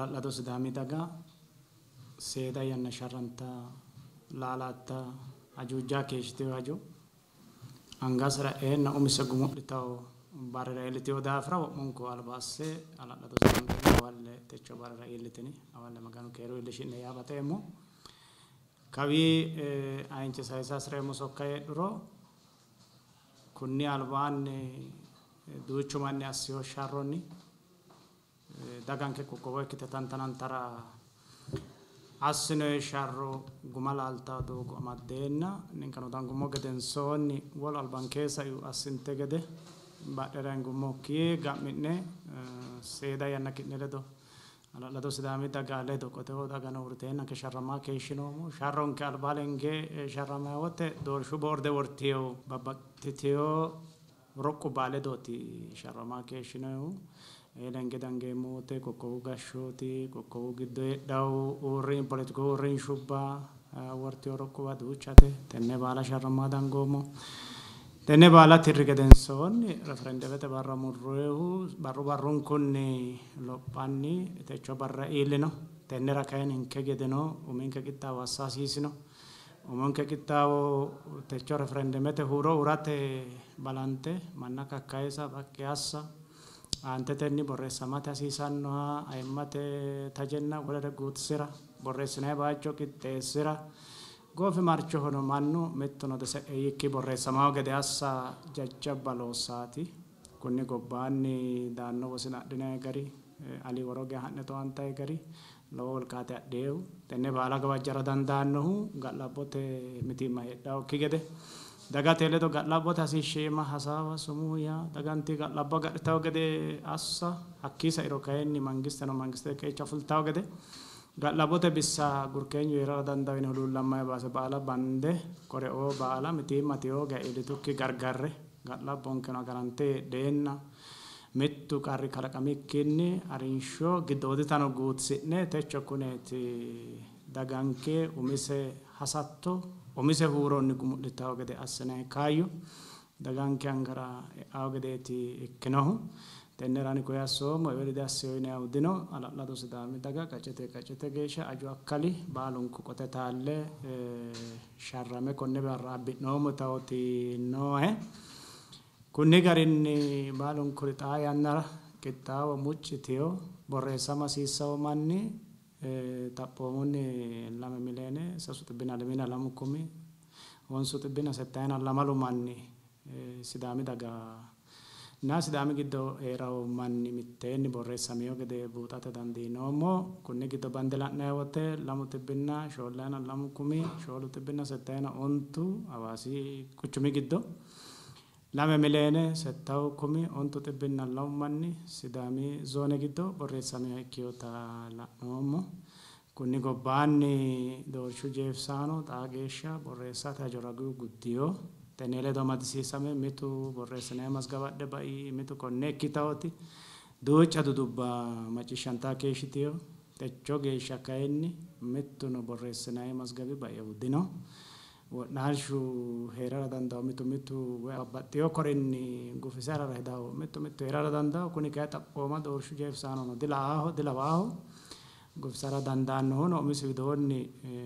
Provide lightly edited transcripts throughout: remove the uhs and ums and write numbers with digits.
Hala'lado Sidaami daga seeda yanna sharranta laalaatta ajuuja keeshshiteyo hajo angasira eenna umise gumu'litawo barrira iilliteyo daafira wo'munku alba asse hala'lado Sidaami daga hawalle techo barrira iillitini hawalle Maganu keeru iillishi'ne yaa baxeemmo. Kawi ayinche sayisa hasireemmo sokka heedhuro kunni albaanni duuchu manni assiyo sharronni daganke qoqqowo ikkite tantanantara assinoyi sharro guma laalta doogo amaddeenna ninkeno dangummo gedensoonni wolu albankeessa assinte gede badhera hingummokki ga'mi'ne seeda yanna ki'ne ledo hala'lado Sidaami daga ledo qoteho dagano uurriteenna sharramaa keeshshinoommo. Sharronke alba lenge sharramayi wote doorshu boorde worteyo babbaxxiteyo roqqubba ledooti sharramaa keeshshinoyihu. Lenge dangeemmo wote qoqqowu gashshooti qoqqowu giddo heedhawu poletiku uurrinshubba worteyo roqquwa duuchate tenne baala sharramaa dangoommo. Tenne baala tirri gedensoonni referendemete barra murroyehu barru barrunkunni lophanni techo barra iillino. Tennera kayinni ninke gedeno uminke qixxaawo assa hasiisino. Uminke qixxaawo techo referendemete huuro urate balante manna kakkayisa baqqi assa aantetenni borreessamate hasiisannoha ayimmate tajenna wolere guutisira borreessinayi bayicho qixxeessira goofimarchohono mannu mittuno dese'e yiikki borreessamawo gede assa jajjabba loossaati. Kunni gobbaanni daanno wosina adhinayi gari ali woro geya ha'ne towaantayi gari lowo wolqaate adhiyehu tenne baala gawajjara dandaannohu ga'labbote mitiimma heedhawokki gede dagate ledo ga'labbote hasiishsheema hasaawa sumuu yaa daganti ga'labbo agadhitawo gede assa hakkii sairo kayinni mangisteno mangistete qeecha fultawo gede ga'labbote bissa gurkeenyu heerara dandawo yine huluullammayi baase baala bande koreoo baala mitiimmateyo geya iillitukki gargarre ga'labbonkeno agarante heedheenna mittu qarri kalaqamikkinni harinsho giddooditano guutisi'ne techo kuneeti daganke umise hasatto umise huuronni gumu'litawo gede assinayi kaayyo daganke angara e'awo gedeeti ikkinohu. Tennera ani koye assoommo eweli diasseyo yinayihu dino. Hala'lado Sidaami daga qaccete qaccete geeshsha aju akkali baalunku qote taalle sharrame konne barra abbi'noommo tawoti noohe. Kunni garinni baalunkuri xaa yannara qixxaawo mucciteyo borreessama hasiissawo manni xaphoomunni 2 miliyoone 302 872 manni Sidaami daga na Sidaami giddo heerawo manni mitteenni borreessamiyo gede buuxate dandiinoommo. Kunni giddo bande la'nayi wote 242 469 Hawaasi quchumi giddo 2 miliyoone 6 902 manni Sidaami zoone giddo borreessamiha ikkeyota la'noommo. Kunni gobbaanni doorshu jeefsaano xaa geeshsha borreessate hajo ragu guddiyo tenne ledo amadisiisame mitu borreessinayi mazgaba adhe bai mitu konne ikkitawoti duucha dudubba macciishshantaa keeshshiteyo. Techo geeshsha kayinni mittuno borreessinayi mazgabi baiehu dino. Wo'naalshu heerara dandawo mitu mitu babbaxxeyo korinni gufise harara hedawo mitu mitu heerara dandawo. Kuni kayi xaphooma doorshu jeefsaanono dilawaaho gufisara dandaannohuno umisi widoonni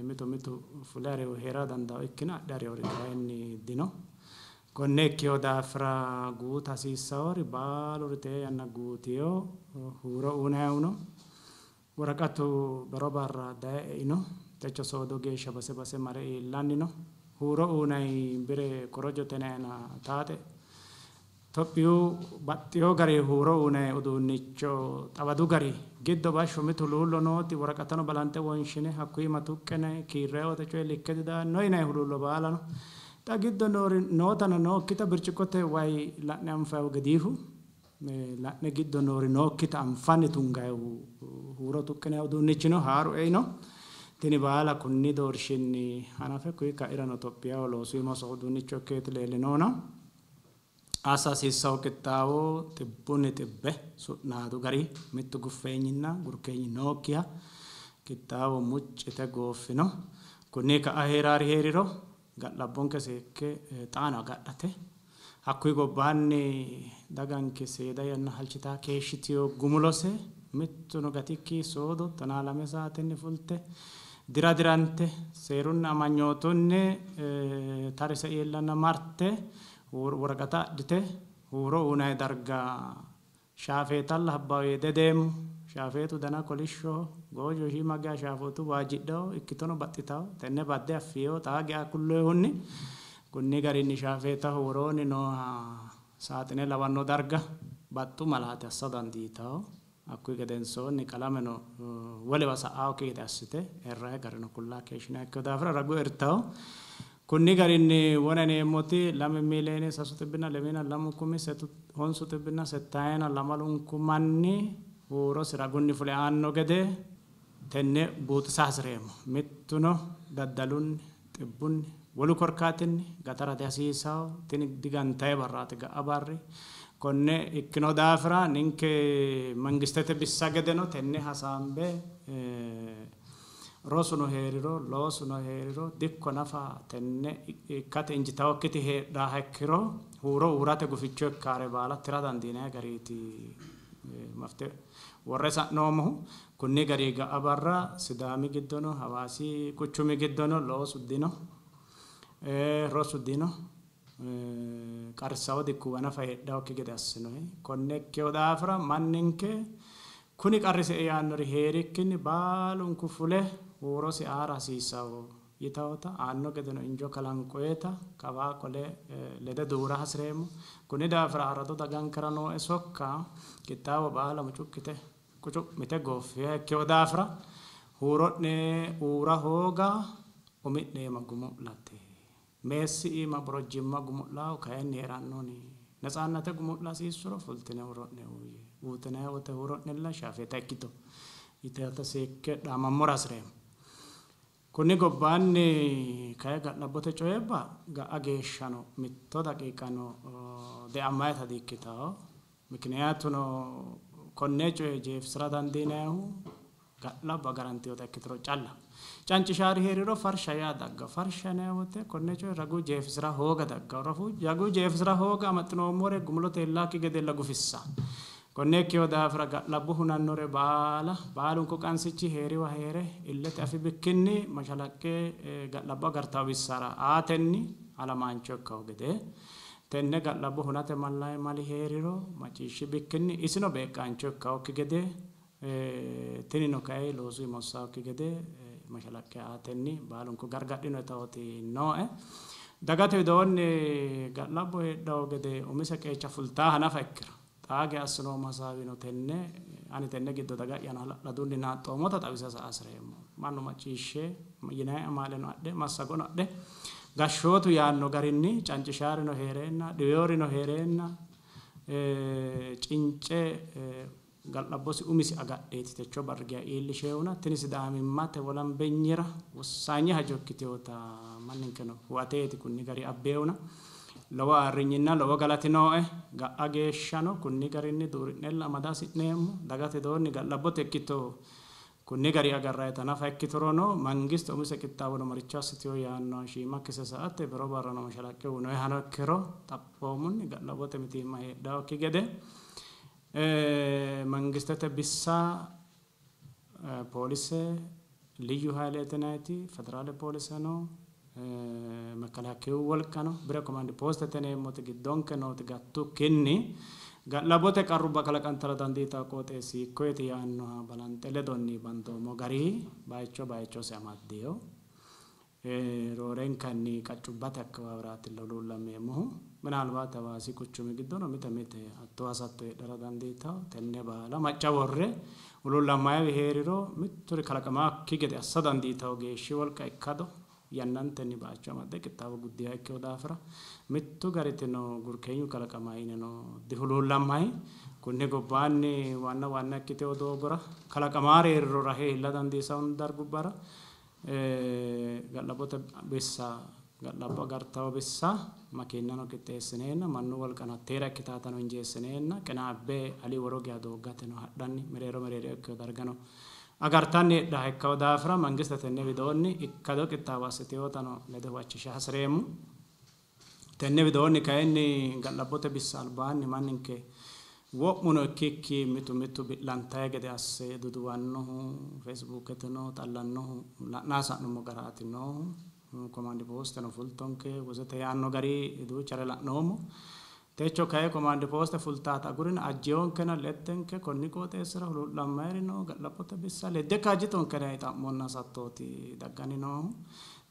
mitu mitu fule harehu heerara dandawo ikkina adhe harewori kayinni dino. Konne ikkeyo daafira guuta hasiissawori baaluri tee yanna guutiyo huuro uyinayihuno woraqatu bero barra daye eino techo soodo geeshsha base base mare iillanni no. Huuro uyinayi bire korojote yinayina taaxe Tophiyu baxxeyo gari huuro uyinayi uduunnicho xawadu gari giddo bashsho mitu huluullo nooti woraqatano balante wonshine hakkuyi iima tuqqine kiirrayi wote coyi likke didaanno yinayi huluullo baalano xa giddo nootano nookkita birciqqote wayi la'ne anfayihu gediihu la'ne giddo noori nookkita anfanni tungayihu huuro tuqqinayi uduunnichino haaru eino. Tini baala kunni doorshinni hanafe kuyi kairano Tophiyaho loosu iima uduunnicho ikkeeti leellinoona. Assa hasiissawo qixxaawo 100% su'naadu gari mittu guffeenyinna gurkeenyi nookkiha qixxaawo muccite gooffino. Kunni ka'a heeraari heeriro ga'labbonke seekke xaano agadhate hakkuyi gobbaanni daganke seeda yanna halchitaa keeshshitiyo gumulose Mittuno gatikki soodo 12 saatenni fulte dira dirante seerunna amanyootunni tarise iillanna marte woraqata adhite huuro uunay darga shaafeetalla habbawo yee dedeemmo. Shaafeetu dana kolishshoho goojo shiima geya shaafootu waajjidhawo ikkitono baxxitawo tenne badde affiyo xaa geya kulloyihunni kunni garinni shaafeetaho woroonni nooha saaxine lawanno darga baxxu malaate assa dandiitawo. Hakkuyi gedensoonni qalameno wolewa sa'awokki gede assite errayi garino kullaa keeshshinayi ikkino daafira ragu ertawo. Kunni garinni wona yineemmoti 2,302,982 manni huurosi ragunni fule aanno gede tenne buuxisa hasireemmo. Mittuno daddalunni xibbunni wolu korkaatinni gatara dihasiisawo. Tini digantayi barraati ga'a barri. Konne ikkino daafira ninke mangistete bissa gedeno tenne hasaambe rosuno heeriro loosuno heeriro dikko nafa tenne ikkate injitawokkiti heedhaaha ikkiro huuro uurate guficho ikkaare baala tira dandiinayi gariiti mafte worre sa'noommohu. Kunni gari ga'a barra Sidaami giddono Hawaasi quchumi giddono loosu dino, rosu dino, qarrisawo dikkuwa nafa heedhawokki gede assinoyi. Konne ikkewo daafira manninke kuni qarrise yaannori heerikkinni baalunku fule huurosi aara hasiissawo yitawota aanno gedeno injo kalanqoyeta kawaa qole lede duura hasireemmo. Kunni daafira arrado dagankera nooe sokka qixxaawo baala mucuqqite qucu'mite gooffiha ikkewo daafira huuro'ne uura hooga umi'ne iima gumu'late. Meessi iima borojjimma gumu'laahu kayinni heerannoni. Netsaannate gumu'la hasiissuro fultine huuro'ne uuyye. Uutinayi wote huuro'nella shaafeeta ikkito yitewota seekke dhaamammora hasireemmo. Kunni gobbaanni kayi ga'labbote coyibba ga'a geeshshano mitto daqiiqano deamayita di''ikkitawo. Mikiniyaatuno konne coye jeefisira dandiinayihu ga'labbo agarantewota ikkitiro calla. Cancishaari heeriro farsha yaa dagga. Farsha yinayi wote konne coye ragu jeefisira hooga dagga. Ragu jeefisira hooga amaxxinoommore gumulote illaakki gedella gufissa. Konne ikkewo daafira ga'labbo hunannore baala baalunku qansichi heeriwa heere illete afi bikkinni mashalaqqe ga'labbo agartawo bissara aatenni halamaancho ikkawo gede tenne ga'labbo hunate mallayi mali heeriro macciishshi bikkinni isino beeqqaancho ikkawokki gede tinino kayi loosu imossawokki gede mashalaqqe aatenni baalunku gargadhino yitawoti nooe. Dagate widoonni ga'labbo heedhawo gede umise qeecha fultaa hanafa ikkiro xaa geya assinoommo hasaawino tenne ani tenne giddo daga'yano hala'ladunni naaxxoommota xawisa hasireemmo. Mannu macciishshe yinayi amaaleno adhe massagono adhe gashshootu yaanno garinni cancishaarino heereenna dhiweyorino heereenna cince ga'labbosi umisi agadheeti techo barri geya iillisheehuna tini sidaamimmate wolambenyira wossaanye hajo ikkitewota manninkeno huwateeti kunni gari abbeehuna. Lowo ayirrinyinna lowo galati nooe. Ga'a geeshshano kunni garinni duuri'nella amada hasi'neemmo. Dagate doonni ga'labbote ikkito kunni gari agarrayita nafa ikkiturono mangiste umise qixxaawono maricho assiteyo yaannoha shiima kise sa'ate bero barrano mashalaqqe uyinoyihano ikkiro xaphoomunni ga'labbote mitiimma heedhawokki gede mangistete bissa poolise liyyu hayileeti yinayiti federaale pooliseno መከላከያው wolqano bire komandi postete yineemmoti giddonke nooti gattukkinni ga'labbote qarrubba kalaqantara dandiitawo qooxeessi hiikkoyeti yaannoha balanxe ledonni bandoommo gari bayicho bayichose amaddeyo. Roorenkanni qaccubbate akkawaawiraati huluullammeemmohu. Minaalbaati Hawaasi quchumi giddono mite mite hatto hasatto heedhara dandiitawo. Tenne baala macca worre huluullammayiwi heeriro mitturi kalaqamaakki gede assa dandiitawo geeshshi wolqa ikkado yannantenni bayicho amadde qixxaawo guddiha ikkewo daafira mittu garitino gurkeenyu kalaqamayi yineno dihuluullammayi. Kunni gobbaanni waanna waanna ikkitewo doogora kalaqamaari heeriro rahe iilla dandiisawo dargubbara ga'labbote bissa ga'labbo agartawo bissa makiinano qixxeessineenna mannu wolqano hatteera ikkitaatano injeessineenna qinaabbe ali woro geya dooggateno hadhanni mereero mereero ikkewo dargano agartanni heedhaha ikkawo daafira mangiste tenne widoonni ikkado qixxaawo assitewotano lede huwachisha hasireemmo. Tenne widoonni kayinni ga'labbote bissa albaanni manninke Wo'muno ikkikki mitu mitu bi'lantayi gede asse duduwannohu Feesbuuketeno xallannohu la'naa sa'nummo garaati noohu. Komaandi poosteno fultonke wozete yaanno gari duuchare la'noommo. Techo kayi komaandi pooste fultaata agurina ajjeyonkena lettenke konni qooxeessira huluullammayiri no ga'labbote bissa ledde kaajjitonkena xa'monna hasattooti dagganni noohu.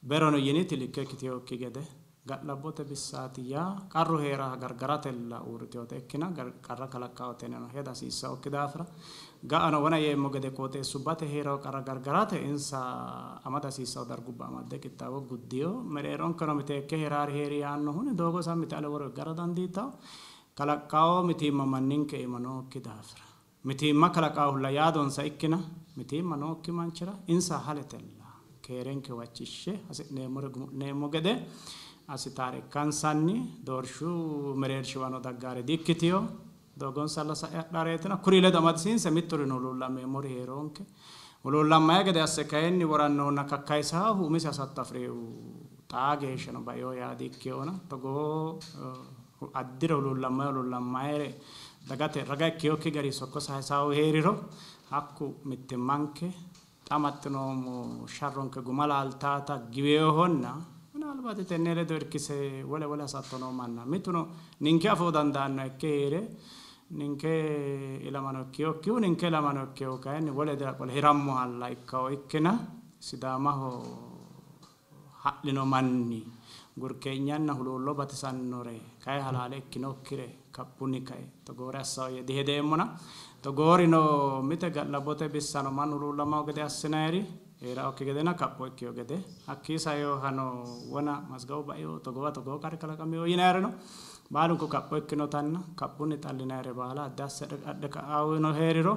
Berono yiniti likke ikkiteyokki gede ga'labbote bissaati yaa qarru heera gargaratella uurriteyote ikkina qarra kalaqqawoteneno heda hasiissannokki daafira ga'ano wona yeemmo gede qooxeessubbate heerawo qarra gargarate insa amada hasiissawo dargubba amadde qixxaawo guddiyo mereeronkeno miteekke heeraari heeri yaannohuni doogo sammite ale woro higgara dandiitawo kalaqqawo mitiimma manninke iima nookki daafira mitiimma kalaqahulla yaadonsa ikkina mitiimma nookki manchira insa haletella keerenke wachishshe hasi'neemmore gumu'neemmo gede assitaare ikkansanni doorshu mereershiwano daggaare dikkitiyo doogonsalla sa'e hadhareetina kuri ledo amadisiinse mitturino huluullameemmori heeroonke. Huluullammayi gede asse kayinni worannohunna kakkayisaahu umisi hasatto afireehu xaa geeshshano baeo yaa dikkeyona togoo addire huluullammayi huluullammayire dagate raga ikkeyokki gari sokko sayisaahu heeriro hakku mittimmanke xamaxxinoommo sharronke guma laaltaata giweyohonna ምናልባት tenne ledo irkise wole wole hasatto noo manna mittuno ninke afoo dandaanno ikke heere ninke ilamano ikkeyokkihu ninke ilamano ikkehu kayinni wole dira qole hirammohalla ikkawo ikkina Sidaamaho ha'lino manni gurkeenyanna huluullo batisannore kayi halaale ikkinokkire kaphunni kae togoore assawo yee dihedeemmona togoorino mite ga'labbote bissano mannu huluullamawo gede assinayiri heeraokki gedena kapho ikkeyo gede hakkii saeyohano wona mazgawu baeyo togowa togoo qarri kalaqameyo yinayireno baalunku kapho ikkinotanna kaphunni xallinayire baala adde asse adhe ka'awino heeriro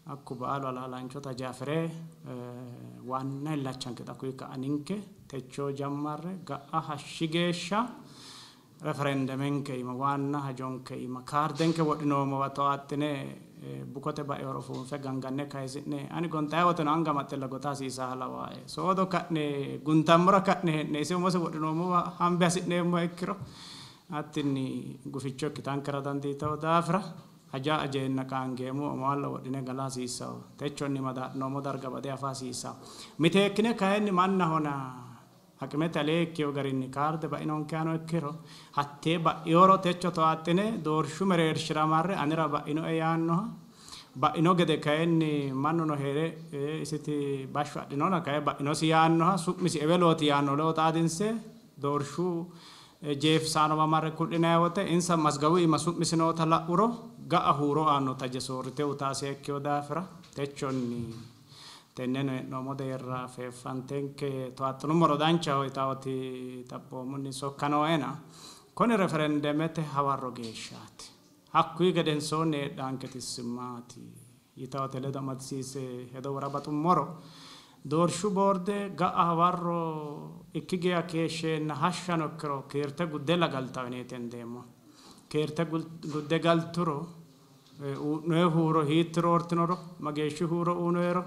hakku baalu halaalaancho taje afire waanna illachanke xa kuyi ka'a ninke techo jammarre ga'a hashshi geeshsha referendemenke iima waanna hajonke iima kaardenke wodhinoommowa to'axxine bukote baeoro fuunfe ganganne kayisi'ne ani gonxayi woteno anga amaxxella gota hasiisaha lawaae soodo ka'ne guntammora ka'ne hee'ne ise umose wodhinoommowa hambe hasi'neemmoha ikkiro hattinni guficho ikkitankera dandiitawo daafira aja ajeenna qaangeemmo omoalla wodhine gala hasiissawo techonni madaadhinoommo darga bade afa hasiissawo miteekkine kayinni mannahona aqimete alee ikkeyo garinni kaarde bainonkehano ikkiro hattee ba'iyoro techo to'axxine doorshu mereershira marre anera ba'inoe yaannoha ba'ino gede kayinni mannuno heere isiti bashsho adhinona kayi ba'inosi yaannoha su'misi ewelooti yaanno ledo xaadinse doorshu jeefisaanowa marre ku'linayi wote insa mazgawu iima su'misi noota la'uro ga'a huuro aanno taje soorrite utaasiha ikkeyo daafira techonni tenneno hee'noommo deerra feeffantenke to'axxinummoro danchaho yitaawoti xaphoomunni sokka nooena kuni referendemete hawarro geeshshaati hakkuyi gedensoonni heedhaanke tissimmaati yitawote ledo amadisiise hedo wora baxummoro doorshu boorde ga'a hawarro ikki geya keeshsheenna hashshano ikkiro kiirte gudde lagaltawo yineeti hendeemmo. Kiirte gudde galturo u'noye huuro hiitti roortinoro mageeshshi huuro unoyero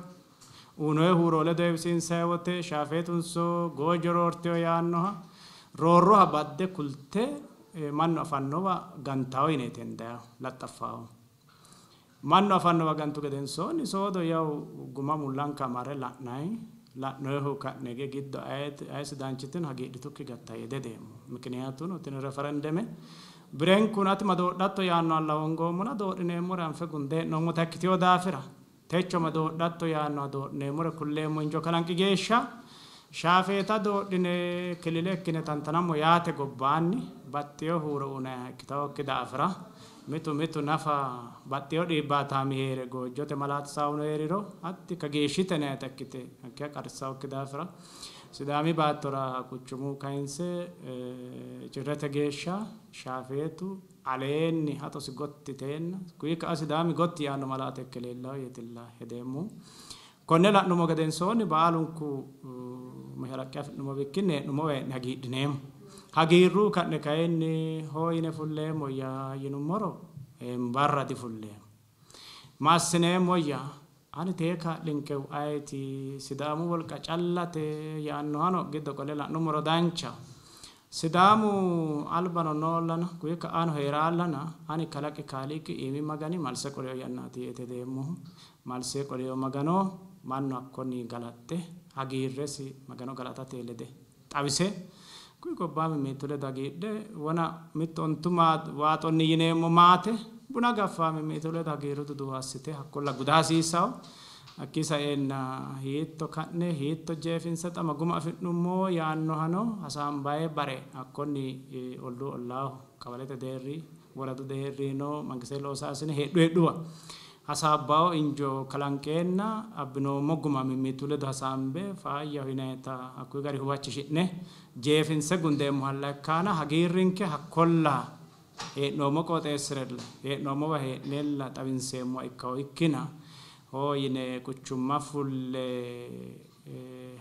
unoye huuro ledo heewisiinsayi wote shaafeetunso goojo roorteyo yaannoha roorroha badde kulte mannu afannowa gantawo yineeti hendayahu laxxaffawo. Mannu afannowa gantu gedensoonni soodo yawu guma mullanka marre la'nayi la'noyehu ka'nege giddo aye sidaanchitino hagiidhitukki gatta yee dedeemmo. Mikiniyaatuno tini referendeme birenkun ati madoodhatto yaanno alla hongoommona doodhineemmore anfe gunde hee'noommota ikkiteyo daafira techo madoodhatto yaannoha doodhineemmore kulleemmo injo kalanqi geeshsha shaafeeta doodhine kilile ikkine tantanammo yaate gobbaanni baxxeyo huuro unayiha ikkitawokki daafira mitu mitu nafa baxxeyo dhiibbaataami heere goojjote malaatisaahuno heeriro hatti kageeshshite nayita ikkite hakkiya qarrisawokki daafira Sidaami baattora quchumu kayinse cirrete geeshsha shaafeetu aleenni haxosi gotti teenna kuyi ka'a Sidaami gotti yaanno malaate ikke leellawo yeetilla hedeemmo. Konne la'nummo gedensoonni baalunku mashalaqqe afi'nummo bikkinni hee'nummowa hee'ne hagiidhineemmo. Hagiirru ka'ne kayinni hoo yine fulleemmoyya yinummoro barra difulleemmo. Ma assineemmoyya ani tee kaa'linkehu ayeeti Sidaamu wolqa callate yaannohano giddo qole la'nummoro danchaho. Sidaamu albano noollana kuyi ka'aano heeraallana ani kalaqi Kaaliiqi iimi Magani malse qoleyo yannaati yee hedeemmohu. Malse qoleyo Magano mannu hakkonni galaxxe hagiirresi Magano galatate lede xawise kuyi gobbaami mitu ledo hagiidhe wona mittu ontu waaxonni yineemmo maate buna gaffaami mitu ledo hagiirru duduwo assite hakkolla guda hasiissawo. Hakkii saeenna hiitto ka'ne hiitto jeefinse xama guma afi'nummo yaannohano hasaambaye bare hakkonni olluu ollaaho qawalete deerri woradu deerrino mangiste loosaasine heedhu heedhuwa hasaabbawo injo kalanqeenna abbinoommo guma mimmitu ledo hasaambe faayyaho yinayita hakkuyi gari huwachishi'ne jeefinse gundeemmohalla ikkaana hagiirrinke hakkolla hee'noommo qooxeessirella hee'noommowa hee'nella xawinseemmoha ikkawo ikkina hoo yine quchumma fulle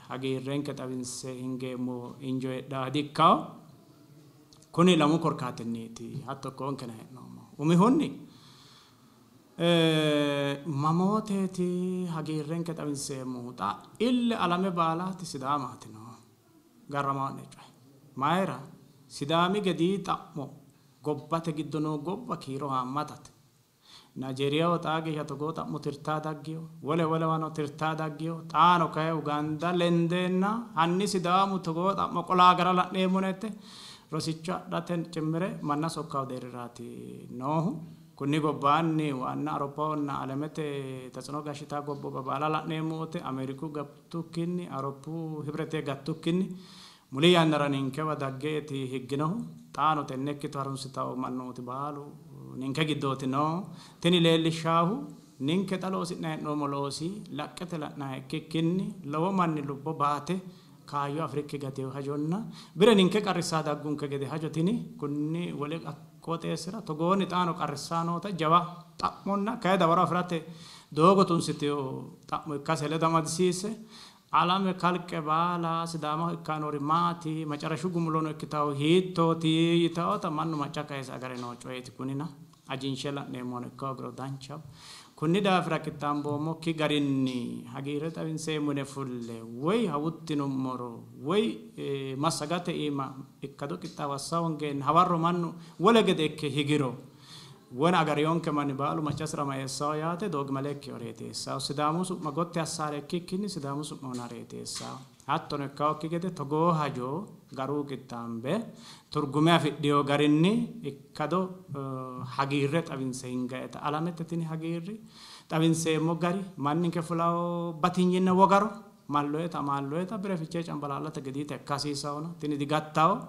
hagiirrenke xawinse hingeemmo injo heedhaa dikkawo. Kuni lamu korkaatinniiti hatto ikkoonkena hee'noommo. Umihunni mamooteeti hagiirrenke xawinseemmohu xa ille alame baalaati Sidaamaati no garramaa'ne coye. Mayira Sidaami gedii xa'mo gobbate giddo noo gobba kiiro haammatate. Nigeeriyaho xaa geeshsha togoo xa'mo tirtaa daggiyo, wole wolewano tirtaa daggiyo, xaano kayi Uganda lendeenna hanni Sidaamu togoo xa'mo qolaa gara la'neemmo nete rosicho adhate cimmire manna sokkawo deerriraati noohu. Kunni gobbaanni waanna Awuroppahonna alamete tatsino gashshitaa gobbuwa baala la'neemmo wote Ameeriku gattukkinni Awuroppu hibirete gattukkinni muli yannara ninkewa daggeeti higginohu. Xaano tenne ikkito harunsitawo mannooti baalu ninke giddooti noo. Tini leellishshaahu ninke xa loosi'nanni hee'noommo loosi laqqete la'nanniha ikkikkinni lowo manni lubbo baate kaayyo afirikki gateyo hajonna bire ninke qarrissaa daggunke gede hajo tini kunni wole qooxeessira togoonni xaano qarrissaa noota jawa xa'monna kayi dawaro afirate doogo tunsiteyo xa'mo ikkase ledo amadisiisse alame kalqe baala Sidaamaho ikkanori maati macarashu gumulono ikkitawo hiittooti yitawota mannu macca kayise agare noo coyeeti kunina ajinshe la'neemmono ikka hoogiro danchaho. Kunni daafira qixxaamboommokki garinni hagiirre xawinseemmo yine fulle woy hawuttinummoro woy massagate iima ikkado qixxaawo assa hoongeenna hawarro mannu wole gede ikke higiro wona agariyonke manni baalu maccasira maeessawo yaate doogimale ikkeyo reeteessawo. Sidaamu su'ma gotti assaare ikkikkinni Sidaamu su'ma huna reeteessawo. Hattono ikkawokki gede togoo hajo garuu qixxaambe turgume afidhiyo garinni ikkado hagiirre xawinse hingaeta alamete tini hagiirri xawinseemmo gari manninke fulawo batinyinna wogaro malloeta amaalloeta bire Fichee Cambalaallate gediita ikka hasiissawona tini digattawo.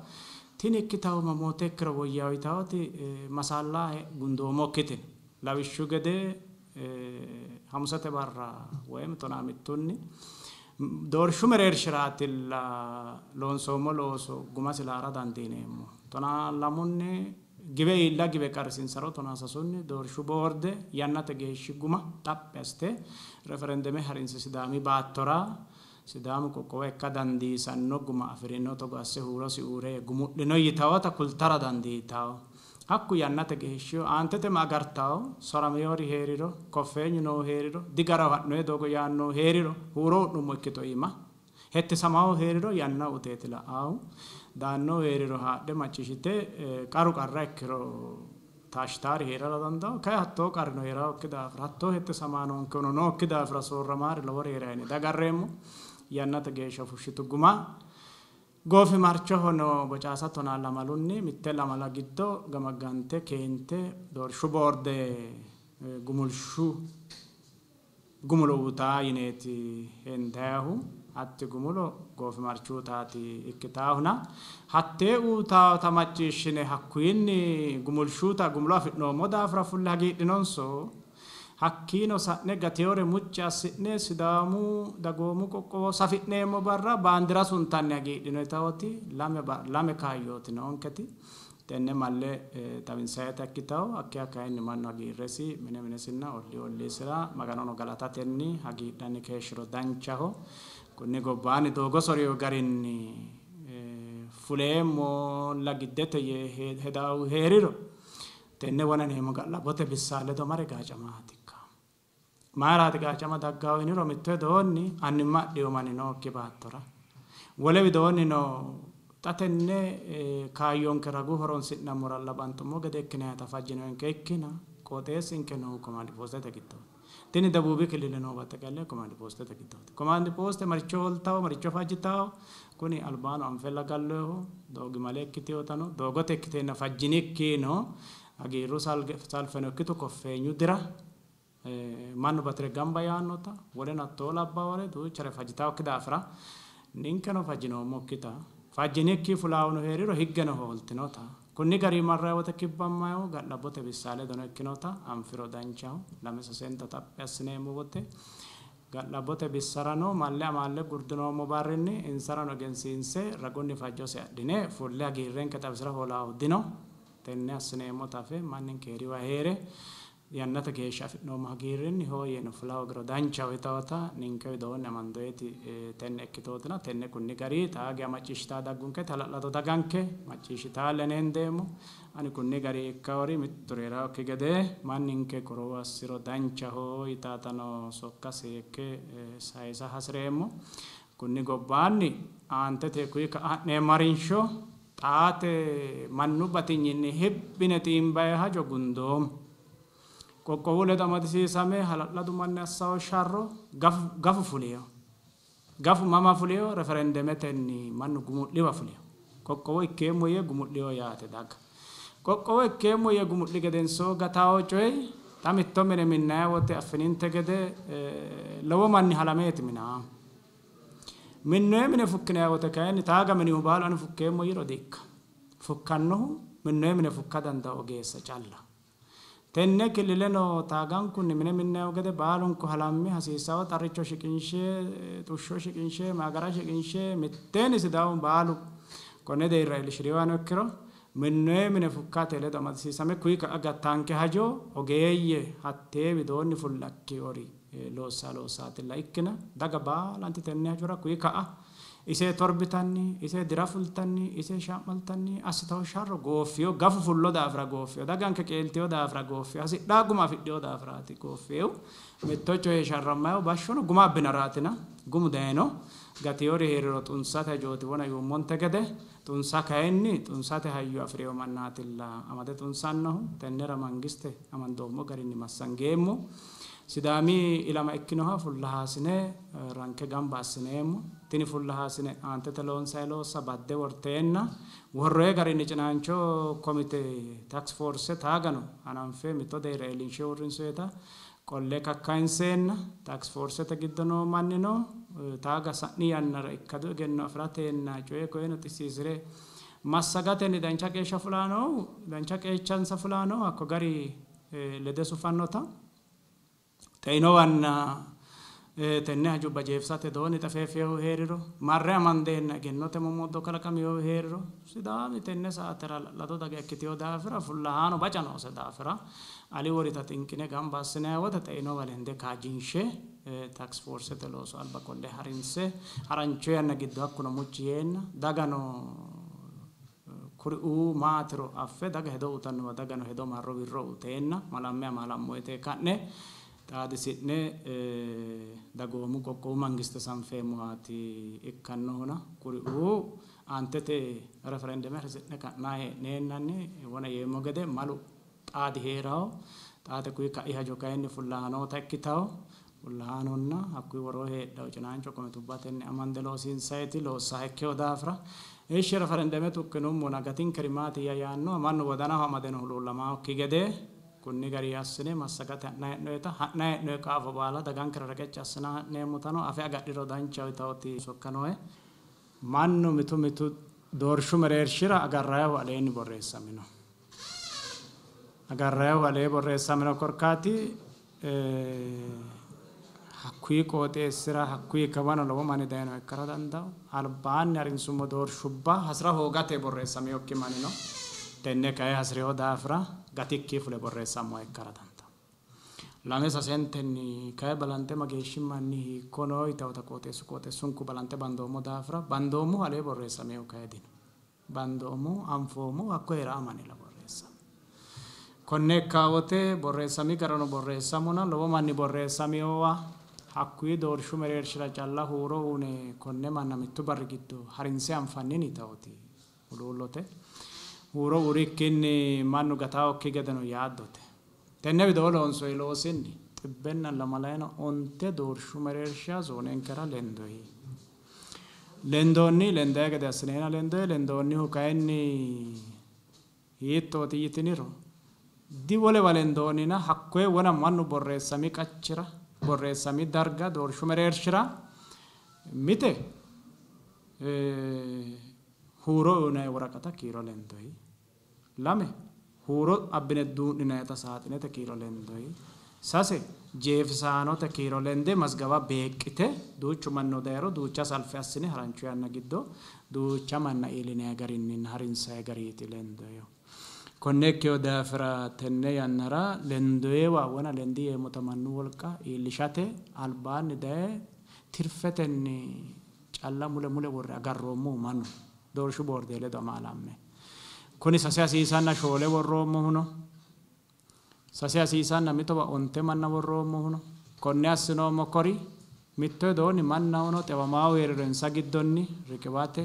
Tini ikkitawo mamoote ikkiro woyyawo yitawoti masaallaa gundoommokkitino. Lawishshu gede hamusate barra woyim 15 doorshu mereershiraatilla loonsoommo looso gumasi laara dandiineemmo. 12 giwe iilla giwe qarrisinsaro 13 doorshu boorde yannate geeshshi guma xaphi assite referendeme harinse Sidaami baattora Sidaamu qoqqowo ikka dandiisanno guma afirino togo asse huurosi uure gumu'lino yitawota kultara dandiitawo. Hakku yannate geeshshiho aantete ma agartawo sorameyori heeriro koffeenyu noohu heeriro digaraho ha'noye doogo yaannohu heeriro huuro u'nummo ikkito iima hettisamahu heeriro yanna uteeti la'aahu daannohu heeriro haadhe macciishshite qaru qarra ikkiro taashitaari heerara dandawo. Kayi hattoo qarrino heerawokki daafira hattoo hettisamaa noonkehunno nookki daafira soorramaari lowori heerayi yine diagarreemmo. Yannate geeshsha fushshitu guma goofimarchoho no bocaasa 12 mitte lamala giddo gamaggante keente doorshu boorde gumulshu gumulo utaa yineeti hendayahu. Hatti gumulo goofimarchuutaati ikkitaahuna hattee uutaata macciishshine hakkuyinni gumulshuuta gumulo afi'noommo daafira fulle hagiidhinonso hakkiino sa'ne gateyore mucci assi'ne Sidaamu dagoomu qoqqowo safi'neemmo barra baandira suntanni hagiidhino yitawoti lame kaayyooti noonketi. Tenne malle xawinsayita ikkitawo hakkiya kayinni mannu hagiirresi mine minesinna ollii olliisira Maganono galatatenni hagiidhanni keeshshiro danchaho. Kunni gobbaanni doogo soriyo garinni fuleemmo lagiddete yee hedaahu heeriro tenne wonaneemmo ga'labbote bissaa ledo mare gaacamaatikka. Mayiraati gaacama daggawo yiniro mitto widoonni annimma adhiyo manni nookki baattora wole widoonni no Xa tenne kaayyonke ragu horonsi'nammora labanxummo gede ikkinayita fajjinoonke ikkina qooxeessinke noohu komaandi poostete giddooti. Tini Debuubi killile noo batteqelle komaandi poostete giddooti. Komaandi pooste maricho hooltawo, maricho fajjitawo, kuni albaano anfella gallohu doogimale ikkitewotano doogote ikkiteenna fajjinikkino hagiirru salfeno ikkitu koffeenyu dira mannu batire gamba yaannota woleno hattoo labbawore duuchare fajjitawokki daafira ninkeno fajjinoommokkita fajjinikki fulaawuno heeriro higgeno hooltinota kunni gari marrayi wote kibbammayo ga'labbote bissa ledono ikkinota anfiro danchaho. Lame sasenta xaphi assineemmo wote ga'labbote bissarano malle amaalle gurdinoommo barrinni insarano egensiinse ragunni fajjose adhine fulle hagiirrenke xawisira hoolaahu dino. Tenne assineemmota afe manninke heeriwa heere yannate geeshsha afi'noommo hagiirrinni hooyyeeno fula hoogiro danchaho yitawota ninke widoonni amandoyeti tenne ikkitootina tenne kunni gari xaage macciishshitaa daggunkete hala'lado daganke macciishshitaa leneendeemmo. Ani kunni gari ikkawori mittu reeraokki gede manninke qorowo assiro danchaho yitaatano sokka seekke sayisa hasireemmo. Kunni gobbaanni aantete kuyi ka'a ha'neemmo harinsho xaate mannu batinyinni hibbine xiimbaye hajo gundoommo. Qoqqowu ledo amadisiisame hala'ladu manni assawo sharro gafu fuliyo. Gafu mama fuliyo referendemetenni mannu gumu'liwa fuliyo. Qoqqowo ikkeemmo yee gumu'liyo yaate daga. Qoqqowo ikkeemmo yee gumu'li gedensoo gatawo coyi xa mitto mine minnayi wote affininte gede lowo manni halameeti minaa. Minnoye mine fukkinayi wote kayinni taaga minihu baalu ani fukkeemmo yiro di ikka. Fukkannohu minnoye mine fukka dandawo ogeessa calla. Tenne killileno taagankunni mine minnayi gede baalunku halamme hasiissawo xarricho shiqinshe, xushsho shiqinshe, maagara shiqinshe mitteenni Sidaamu baalu konne deerra iillishiriwano ikkiro minnoye mine fukkate ledo amadisiisame kuyi ka'a gattanke hajo ogeeyye hattee widoonni fullakkiwori loossa loossaatilla ikkina daga baalanti tenne hajora kuyi ka'a ise torbitanni, ise dira fultanni, ise sha'maltanni assitawo sharro gooffiyo gafu fullo daafira gooffiyo daganke qeeltiyo daafira gooffiyo hasidhaa guma afidhiyo daafiraati gooffiyo mitto coye sharrammayo bashshono guma abbinaraatina gumu dayino gatiyori heeriro xunsate hajooti wona yuummonte gede xunsa kayinni xunsate hayyo afireyo mannaatilla amade xunsannohu tennera mangiste amandoommo garinni massangeemmo. Sidaami ilama ikkinoha fullahaasine ranke gamba assineemmo. Tini fullahaasine aantete loonsayi loossa badde worteenna worroye garinni cinaancho komite task force taagano hananfe mitto deerra iillinshe uurrinsoyeta qolle kakkayinseenna task forcete giddo noo mannino taaga sa'ni yannara ikkado egenno afirateenna coye koyeno xissiisire massagatenni dancha qeeshsha fulaanohu dancha qeechansa fulaanohu hakko gari lede sufannota xeinowanna tenne hajubba jeefisate dooni xafeeffeehu heeriro marre amandeenna egennote mommoddo kalaqamiyohu heeriro Sidaami tenne saatera hala'lado daga ikkiteyo daafira fullahaano baca noose daafira ali worita xinqine gamba assinayi wote xeinowa lende kaajjinshe task forcete looso alba qolle harinse harancho yanna giddo hakkuno mucci yeenna dagano kuriuu maatiro affe daga hedo uyitannowa dagano hedo marro wirro uyiteenna malamme amaalammo yite ka'ne xaadisi'ne dagoomu qoqqowu mangiste sanfeemmowaati ikkannohuna kuriuu aantete referendeme hasi'ne ka'naa hee'neennanni wona yeemmo gede malu xaadi heerawo xaate kuyi ka'i hajo kayinni fullahaanoota ikkitawo fullahaanonna hakkuyi woroo heedhawo cinaancho komitubbatenni amande loosiinsayiti loossaha ikkeyo daafira ishshi referendeme tuqqinummona gatinkeri maatiyya yaannoha mannu wodanaho amadeno huluullamaokki gede kunni gari assine massagate ha'nayi hee'noyita ha'nayi hee'noyi qaafo baala dagankera reqecci assina ha'neemmotano afe agadhiro danchaho yitawoti sokka nooe. Mannu mitu mitu doorshu mereershira agarrayihu aleenni borreessamino. Agarrayihu alee borreessamino korkaati hakkuyi qooxeessira hakkuyi kawano lowo manni dayino ikkara dandawo. Albaanni harinsummo doorshubba hasira hoogate borreessamiyokki manni no. Tenne kayi hasireyo daafira gatikki fule borreessammoha ikkara dandawo. Lame sasentenni kayi balante mageeshshi manni hiikko noo yitawota qooxeessu qooxeessunku balante bandoommo daafira bandoommohu alee borreessameehu kayi dino. Bandoommohu anfoommohu hakko heeraa mannila borreessame. Konne ikkaa wote borreessami garano borreessamona lowo manni borreessaminowa hakkuyi doorshu mereershira calla huuro uune konne manna mittu barri giddo harinse anfannini yitawoti Huluullote. Huuro uurikkinni mannu gataokki gedeno yaaddote. Tenne widoo loonsoyi loosinni 125 doorshu mereersha zoonenkera lendoyi. Lendoonni lendayi gede assineena lendoyi lendoonnihu kayinni hiittooti yitiniro diwolewa lendoonnina hakkoye wona mannu borreessami qachira borreessami darga doorshu mereershira mite huuro uyinayi woraqata kiiro lendoyi. Lame huuro abbine duu'ninayita saaxinete kiiro lendoyi. Sase jeefisaanote kiiro lende mazgaba beeqqite duuchu mannu dayiro duucha salfe assine haranchu yanna giddo duucha manna iillinayi garinninna harinsayi gariiti lendoyihu. Konne ikkeyo daafira tenne yannara lendoyewa wona lendi yeemmota mannu wolqa iillishate albaanni daye tirfetenni calla mule mule worre agarroommohu mannu doorshu boorde ledo amaalamme. Kuni sase hasiisanna 4 worroommohuno. Sase hasiisanna mitowa 9 manna worroommohuno. Konne assinoommo kori mitto widoonni mannahono xewamaahu heeriro insa giddonni riqiwate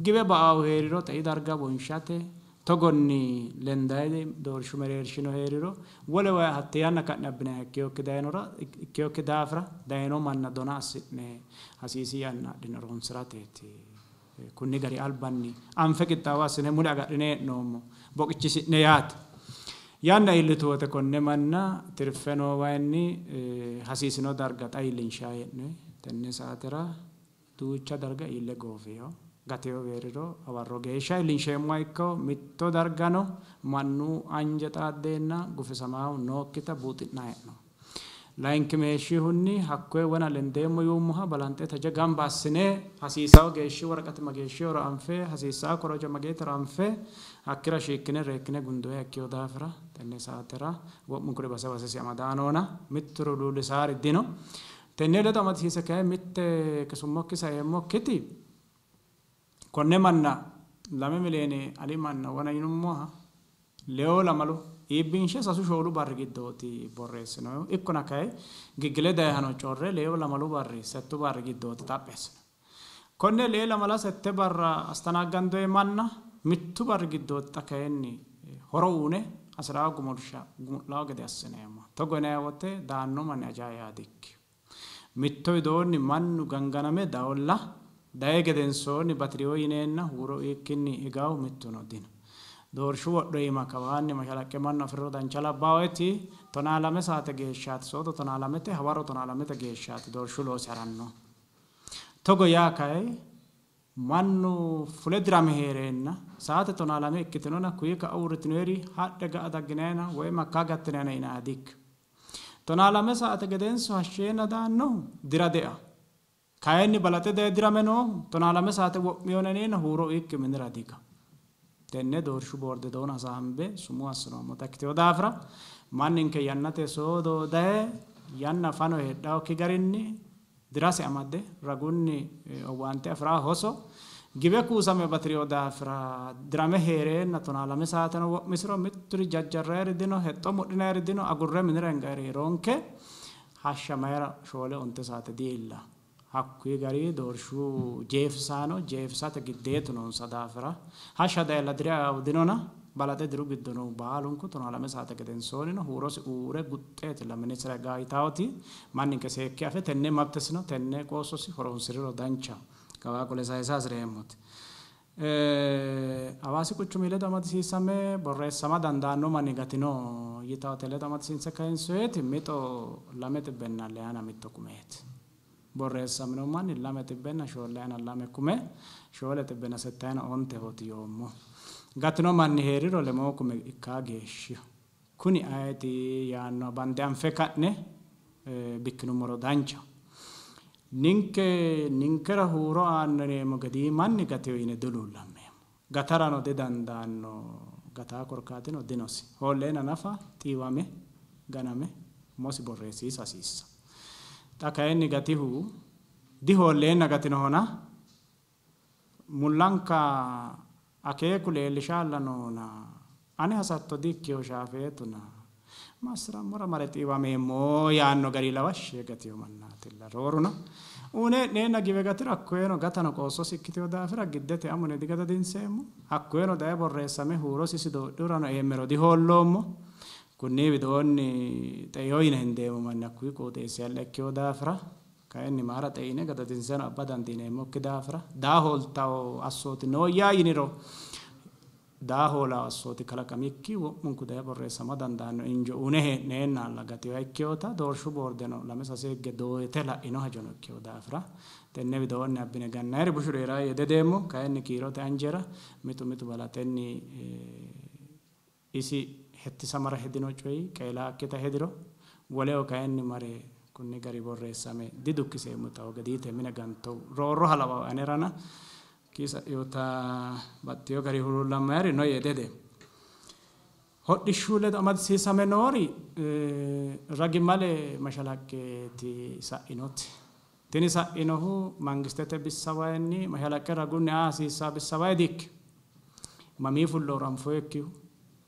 giwe ba'aahu heeriro xei darga wonshate togonni lendayi doorshu mereershino heeriro wolewa hatte yanna ka'ne abbinayi ikkeyokki daafira dayino manna dona assi'ne hasiisi yanna adhine horonsirateeti. Kunni gari albanni anfe qixxaawo assine mule agadhine hee'noommo boqichisi'ne yaate. Yanna iillitu wote konne manna tirfe noowayinni hasiisino darga xa iillinshayi hee'noyi. Tenne saatera duucha darga iille goofeyo. Gateyo heeriro hawarro geeshsha iillinsheemmoha ikko mitto dargano mannu anje xaaddeenna gufisamaahu nookkita buuxi'nayi hee'noommo. Layinki meeshshihunni hakkoye wona lendeemmo yuummoha balanxe taje gamba assine hasiisawo geeshshi woraqati mageeshshihoro anfe hasiisawo korojo mageetero anfe hakkira shiikkine reekkine gundoye ikkeyo daafira tenne saatera wo'munkuri base basesi amadaanoona mitturi huluullisaari dino. Tenne ledo amadisiise kayi mitte kisummokki saeemmokkiti konne manna 2 miliyoone ali manna wona yinummoha 2 iibbinshe 3 4 barri giddooti borreessinohu. Ikkona kayi giggile dayihano corre 2 barri 6 barri giddooti xapheessino. Konne 2 7 barra astanaaggandoye manna mittu barri giddooti xa kayinni horo uune hasiraawo gumulsha gumu'lawo gede assineemmo. Togo yinayi wote daanno manni ajaa yaadikki. Mitto widoonni mannu ganganame dawolla daye gedensoonni batiriyo yineenna huuro uyiikkinni higawu mittuno dino. Doorshu wodho iima kawaanni mashalaqqe mannu afiriro dancha labbaawoeti 12 saate geeshshaati soodo 12 hawarro 12 geeshshaati doorshu loosi haranno. Togo yaa kayi mannu fule dirame heereenna saate 12 ikkitinona kuyi ka'a uurritinoyeri hadhe ga'a dagginayina woy makkaa gattinayina yinaa dikki. 12 saate gedenso hashsheenna daannohu dira de'a. Kayinni balaxe daye dirame noohu 12 saate wo'miyona yineenna huuro uyiikki minira diga. Tenne doorshu boorde doona hasaambe sumuu assinoommota ikkiteyo daafira manninke yannate soodo daye yanna fano heedhaokki garinni dirase amadde ragunni owaante afiraa hoso giwe kuusame batiriyo daafira dirame heereenna 12 saateno wo'misiro mitturi jajjarrayiri dino hexxo mudhinayiri dino agurre minira hingayiri heeroonke hashsha mayira 4 9 saate diilla. Hakkuyi gari doorshu jeefisaano jeefisate giddeetu noonsa daafira hashsha dayella dira dinona balaxe diru giddo noo baalunku 12 saate gedensoonnino huurosi uure guxxeeti laminisira gaayitaawoti manninke seekke afe tenne mabtesino tenne qoossosi horonsiriro danchaho. Kawaa qole sayisa hasireemmoti. Hawaasi quchumi ledo amadisiisame borreessama dandaanno manni gatino yitawote ledo amadisiinse kayinsoyeeti mixo 201 kumeeti. Borreessamino manni 242 kume 469 hooti yoommo. Gatino manni heeriro 2 kume ikkaa geeshshiho. Kuni ayeeti yaanno bande anfe ka'ne bikkinummoro danchaho. Ninke ninkera huuro aanno yineemmo gedii manni gateyo yine duluullammeemmo. Gatarano didandaanno gataa korkaatino dinosi. Hoolleena nafa xiiwame ganame umosi borreessiisa hasiissa. Xa kayinni gatihu dihoolleena gatinohona mullanka akeeku leellishaalla noona ane hasatto dikkiho shaafeetuna Maassi'rammora mare xiiwameemmo yaanno gari lawashshi gatino mannaatilla rooruno. Uune hee'neenna giwe gatiro hakkoyeno gatano qoossosi ikkitino daafira giddete amune digadadinseemmo. Hakkoyeno daye borreessame huurosi isi doodhihurano eemmero dihoolloommo. Kunni widoonni xeino yine hendeemmo manni hakkuyi qooxeessihalla ikkino daafira kayinni maara xeine gadadinseno abba dandiineemmokki daafira daa hooltawo assooti nooyya yiniro daa hoolawo assooti kalaqamikki wo'munku daye borreessama dandaanno injo une hee'neenna alla gatinoha ikkinota doorshu boordeno lame sase higge dooyite la'ino hajono ikkino daafira tenne widoonni abbine gannayiri bushu heeraa yee dedeemmo. Kayinni kiirote anjera mitu mitu balaxenni isi hettisamara hedino coyi qeelaakkita hediro woleho kayinni mare kunni gari borreessame didukkiseemmo xawo gediite mine ganto roorro halawawo anerana kiisa'yota baxxiyo gari huluullamayari no yee dedeemmo. Hodhishshu ledo amadisiisame noori ragimale mashalaqqeeti sa'inoti. Tini sa'inohu mangistete bissawayinni mashalaqqe ragunni aa hasiissaa bissawayi diikki. Mamii fullooro anfoyekkihu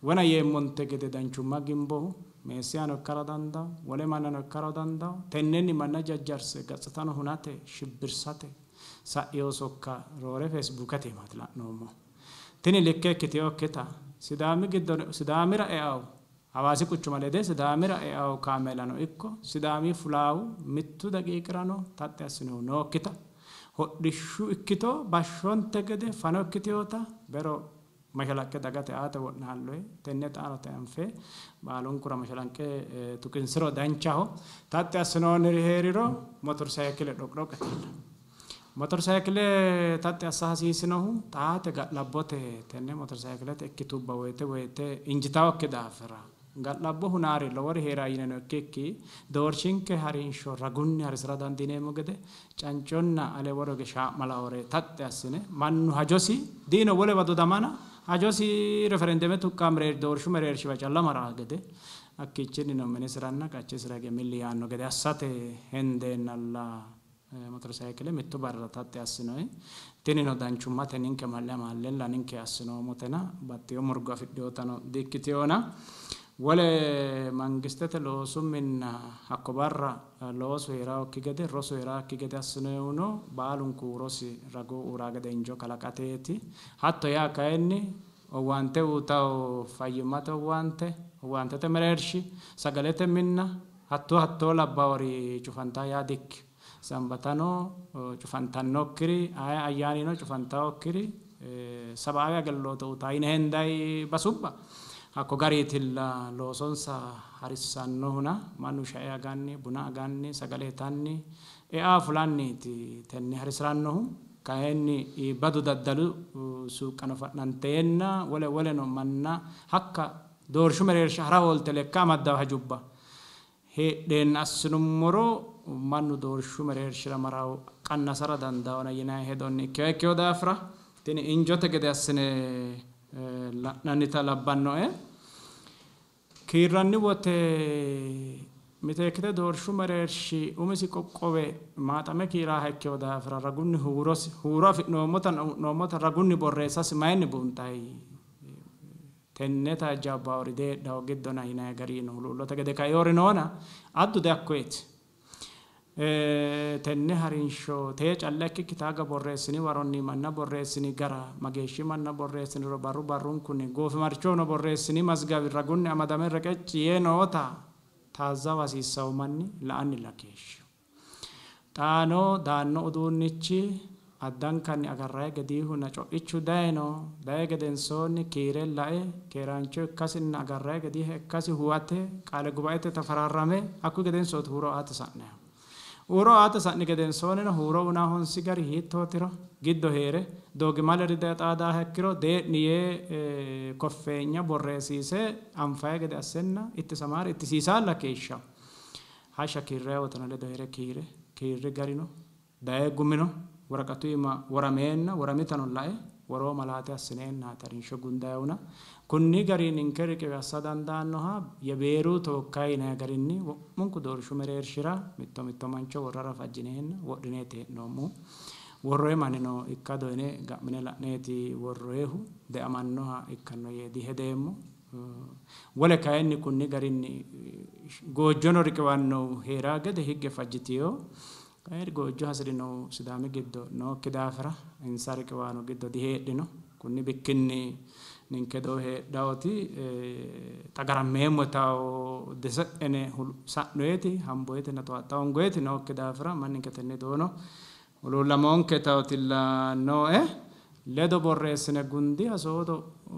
wona yeemmonte gede danchumma gimbohu meessihano ikkara dandawo wole mannano ikkara dandawo tennenni manna jajjarse gatsitano hunate shibbirsate sa'ino sokka roore feesbuukete iimaati la'noommo. Tini likke ikkitinokkita Sidaami giddo Sidaamira eawu Hawaasi quchuma lede Sidaamira eawu kaameelano ikko Sidaami fulaawu mittu daqiiqirano taxxi assinohu nookkita hodhishshu ikkito bashshonte gede fano ikkitinota bero mashalaqqe dagate aate wo'naalloyi. Tenne xaano anfe baalunkura mashalaqqe tuqinsiro danchaho. Taxxi assinoonniri heeriro motorsayiikile dhoqidhoqqetella. Motorsayiikile taxxi assa hasiisinohu xaate ga'labbote tenne motorsayiikilete ikkitubba woyite woyite injitawokki daafira ga'labbo hunaari lowori heeraa yineno ikkikki doorshinke harinsho ragunni harisira dandiineemmo gede canconna ale woro hige shaa'ma lawore taxxi assine mannu hajosi diino wolewa dodamana hajosi referendeme tuqqa doorshu mereershiwa calla maraa gede hakkiichinnino minisiranna qachisira hige milli yaanno gede assate hendeennalla motorsayiikile mittu barra taxxi assinoyi. Tinino danchummate ninke malle amaallella ninke assinoommotena baxxino murgo afidhinotano di''ikkitinona. Wole mangistete loosu minna hakko barra loosu heerawokki gede rosu heerawokki gede assinoyihuno baalunku huurosi ragu uurraa gede injo kalaqateeti. Hatto yaa kayinni owaante uyitawo fayyimmate owaante, owaantete mereershi, sagalete minna hattoo hattoo labbawori cufantaa yaa dikkino. Sambatano cufantannokkiri aye ayyaanino cufantawokkiri sabaawi ageliloote uyitaa yine hendayi basubba hakko gariitilla loosonsa harissannohuna mannu shae aganni buna aganni sagale itanni ea fulanniiti tenne harisirannohu. Kayinni iibbadu daddalu suuqqano fa'nanteenna wole woleno manna hakka doorshu mereersha hara hoolte lekka amaddawo hajubba heedheenna assinummoro mannu doorshu mereershira marawo qannasara dandaawona yinayi hedonni ikkino ikkino daafira tini injote gede assine la'nannita labbannoe. Kiirranni wote miteekkite doorshu mereershi umisi qoqqowe maaxame kiiraaha ikkino daafira ragunni huurosi huuro afi'noommota u'noommota ragunni borreessasi mayinni buunxayi? Tenne taajjabbaawori deedhawo giddona yinayi garino huluullote gede kaiyori noona addu dihakkoyeeti. Tenne harinsho tee calla ikkikki taaga borreessini waronni manna borreessini gara mageeshshi manna borreessiniro barru barrunkunni goofimarchono borreessini mazgawi ragunni amadame reqecci yee noota taazzawa hasiissawo manni la'anni keeshshiho. Xaano daanno uduunnichi addankanni agarrayi gediihunna co'ichu dayino dayi gedensoonni kiire lae keeraancho ikkasinna agarrayi gediiha ikkasi huwate qaale gubaete tafararrame hakkuyi gedensooti huuro aate sa'nayihu. Huuro aate sa'ni gedensoonnino huuro uyinaa honsi gari hiittootiro giddo heere doogimaleri daye xaadaaha ikkiro dee'ni yee koffeenya borreessiise anfayi gede assenna ittisamaari ittisiisaalla keeshshawo. Hashsha kiirrayi woteno ledo heere kiire kiirri garino daye gumino woraqatu iima worameenna woramitano lae woroo malaate assineennaati harinsho gundayihuna. Kunni gari ninke riqiwe assa dandaannoha yebeeru tookkayi yinayi garinni wo'munku doorshu mereershira mitto mitto mancho worrara fajjineenna wodhineeti hee'noommohu. Worroyi mannino ikkado yine ga'mine la'neeti worroyihu deamannoha ikkanno yee dihedeemmo. Wole kayinni kunni garinni goojjono riqiwannohu heeraa gede higge fajjitiyo. Kayinni goojjo hasi'rinohu Sidaami giddo nookki daafira insa riqiwaano giddo diheedhino. Kunni bikkinni ninke doo heedhaoti xagarammeemmo tawo dese'ene sa'noeti hamboetinna towaxxa hongoeti nookki daafira manninke tenne doono huluullamoonke tawotilla nooe. Ledo borreessine gundi hasoodo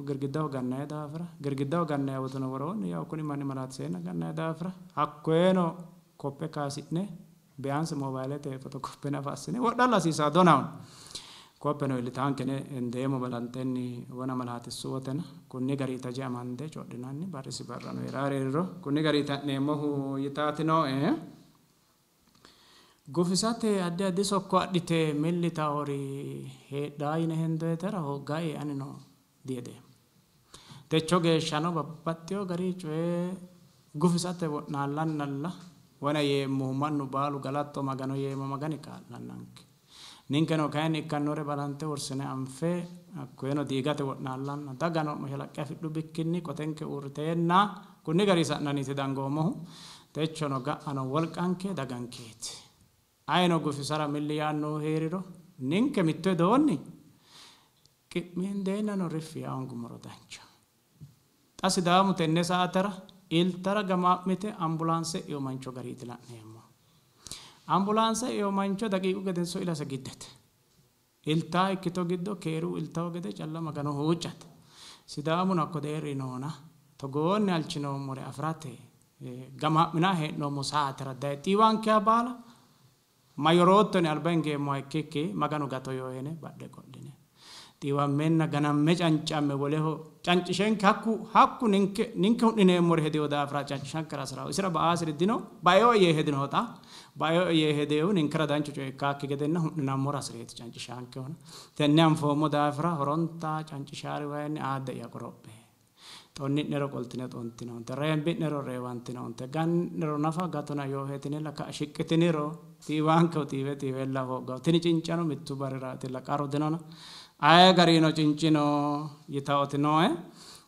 girgiddaho gannayi daafira girgiddaho gannayi wotono woroonni yaw kuni manni malaatiseenna gannayi daafira hakkoyeno koppe kaasi'ne biyaansi mobailete fotokoppe nafa assine wodhalla hasiisaa donawun koppeno iillitaankene endeemo balanxenni wona malaatissu wotena kunni gari taje amande codhinanni barrisi barrano heerareeriro kunni gari ta'neemmohu yitaati nooe. Gufisate addi addi sokko adhite millitaori heedhaa yine hendoyetera hooggae anino dihedeemmo. Techo geeshshano babbaxxeyo gari coye gufisate wo'naallannalla wona yeemmohu mannu baalu galatto Magano yeemmo Magani kaa'lannanke. Ninkeno kayinni ikkannore balante worsine anfe hakkoyeno diigate wo'naallanna dagano mashalaqqe afidhu bikkinni qotenke uurriteenna kunni gari sa'nanniiti dangoommohu. Techono ga'ano wolqanke dagankeeti. Ayino gufisara milli yaannohu heeriro ninke mittu hedoonni qi'mindeennano riffi yaa hongummoro dancha. Xa Sidaamu tenne saatera iltara gamaa'mite ambulaanse e'eyo mancho gariiti la'neemmo. Ambulaanse e'eyo mancho daqiiqu gedenso ilase giddete. Iltaa ikkito giddo keeru iltawo gede calla Magano huuccate. Sidaamuno hakko deerri noona togoonni halchinoommore afirate gamaa'mina hee'noommo saatera daye xiiwankeha baala mayoroottoni alba hingeemmoha ikkikki Maganu gato yoo yine badhe qo'line xiiwammenna ganamme cancamme woleho cancishenke hakku ninke hu'nineemmore hedeyo daafira cancishankera hasirawo. Isira ba'aasiri dino baeo yee hedinoho xa baeo yee hedeehu ninkera danchu coye ikkaakki gedenna hu'ninammora hasireeti cancishankehona. Tenne anfoommo daafira horonta cancishaari wayinni aadde'ya qorophe. Xonni'nero qoltine xontinoonte, reembi'nero reewantinoonte, gan'nero nafa gatona yoo hetinella ka'a shiqqitiniro xiiwaankeho xiiwe xiiwella hooggawo. Tini cincano mittu barriraatilla qarru dinona aye garino cincino yitaoti nooe.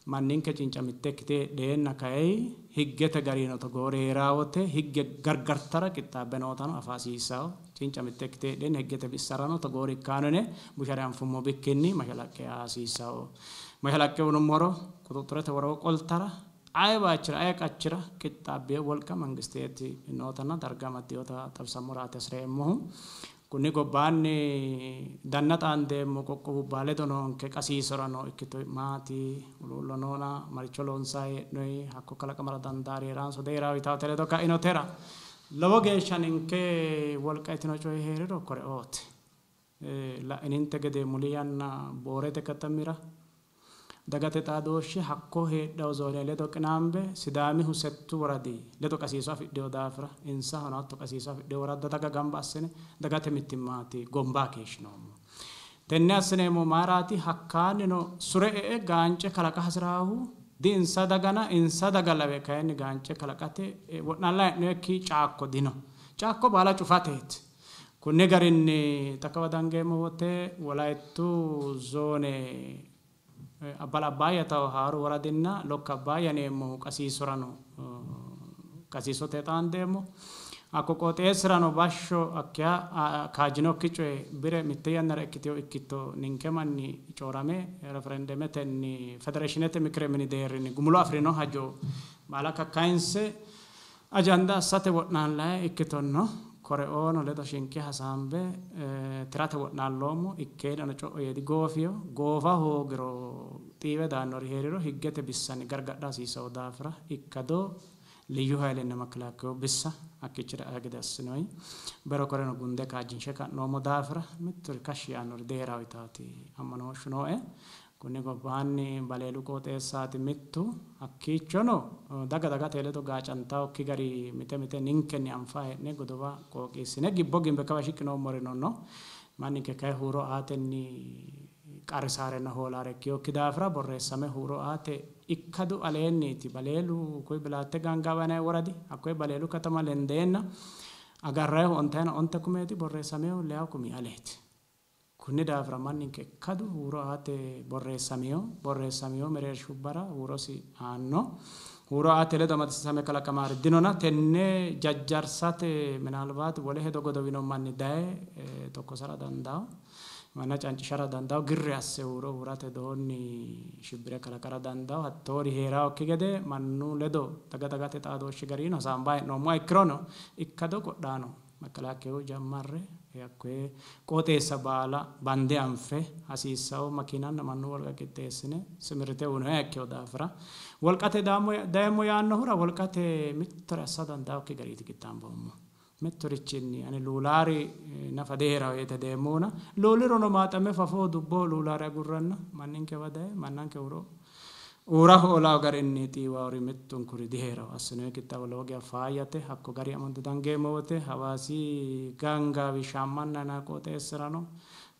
Manninke cinca mitte ikkite heedheenna kayi higgete garino togoore heeraa wote higge gargartara qixxaabbe nootano afa hasiissawo. Cinca mitte ikkite heedheenna higgete bissarano togoori ikkaano yine bushare anfummo bikkinni mashalaqqe aa hasiissawo. Mashalaqqe unummoro quxuxxurete woroo qoltara aye baachira aye qachira qixxaabbiyo wolqa mangisteeti nootanna darga amaddiyota xawisammoraati hasireemmohu. Kunni gobbaanni danna xaandeemmo qoqqowubba ledo noonke qasiisorano ikkito maati huluullo noona maricho loonsayi hee'noyi hakko kalaqamara dandaari heeraanso deeraawi yitawote ledo ka'inotera lowo geeshsha ninke wolqa itino coyi heeriro koreooti. La'ininte gede muli yanna Boorete katamira dagate xaadooshshi hakko heedhawo zoone ledo qinaambe Sidaamihu settu woradi ledo qasiiso afidheyo daafira insahono hatto qasiiso afidheyo woradda daga gamba assine dagate mittimmaati gombaa keeshshinoommo. Tenne assineemmo mayiraati hakkaannino sure e'e gaance kalaqa hasiraahu di insa dagana insa daga lawe kayinni gaance kalaqate wo'naalla hee'noyekki caakko dino. Caakko baala cufateeti. Kunni garinni xa kawa dangeemmo wote Wolayittu zoone Abbala Abbaayya tawo haaru woradinna Lokka Abbaayya yineemmohu qasiisorano qasiisote xaandeemmo. Hakko qooxeessirano bashsho hakkiya kaajjinokki coye bire mitte yannara ikkiteyo ikkito ninke manni coorame referendemetenni federeeshinete mikire mini deerrinni gumulo afirino hajo baala kakkayinse ajanda assate wo'naallayi ikkitonno. Koreoono ledo shinqe hasaambe tirate wo'naalloommo. Ikkeenano co'o yee digoofiyo. Goofa hoogiro xiiwe daannori heeriro higgete bissanni gargadha hasiisawo daafira ikkado liyyu hayilenna makkilaakiyu bissa hakkiichira aa gede assinoyi. Bero koreno gunde kaajjinshe ka'noommo daafira mitturi kashshi yaannori deerawo yitaati ammanooshshu nooe. Kunni gobbaanni Baleelu qooxeessaati mittu. Hakkiichono daga dagate ledo gaacantawokki gari mite mite ninkenni anfa hee'ne godowa qooqiissine gibbo gimbe kawa shiqqinoommorino no. Manninke kayi huuro aatenni qarrisaarenna hoolaare ikkiyokki daafira borreessame huuro aate ikkadu aleenniiti. Baleelu koye Bilaatte gaangaawa yinanni woradi hakkoye Baleelu katama lendeenna agarrayihu ontayina onte kumeeti borreessamehu leyawu kumi aleeti. Kunni daafira manninke ikkadu huuro aate borreessameo mereershubbara huurosi aanno. Huuro aate ledo amadisiisame kalaqamaari dinona tenne jajjarsate minalbaati wole hedo godowino manni daye tokkosara dandawo, manna cancishara dandawo, girri asse huuro huurate doonni shibbire kalaqara dandawo. Hattoori heeraokki gede mannu ledo daga dagate xaadooshshi garino hasaambayi hee'noommoha ikkirono ikkado qodhaano makalaakeyu jammarre hakkoye qooxeessa baala bande anfe hasiissawo makiinanna mannu wolqa qixxeessine simirite uyinoha ikkewo daafira wolqate dayeemmo yaannohura wolqate mittore assa dandaawokki gariiti qixxaamboommo. Mittorichinni ani luulaari nafa deeraho yee deemmoona luulirono maaxame fafoo dubboho luulaari agurranna manninkewa daye mannanke huuro uuraho olaawo garinni xiiwaawori mittunkuri diheerawo. Assinoyi qixxaawo lowo geya faayyate. Hakko gari amande dangeemmo wote Hawaasi gaangaawi shaammanna yinanni qooxeessirano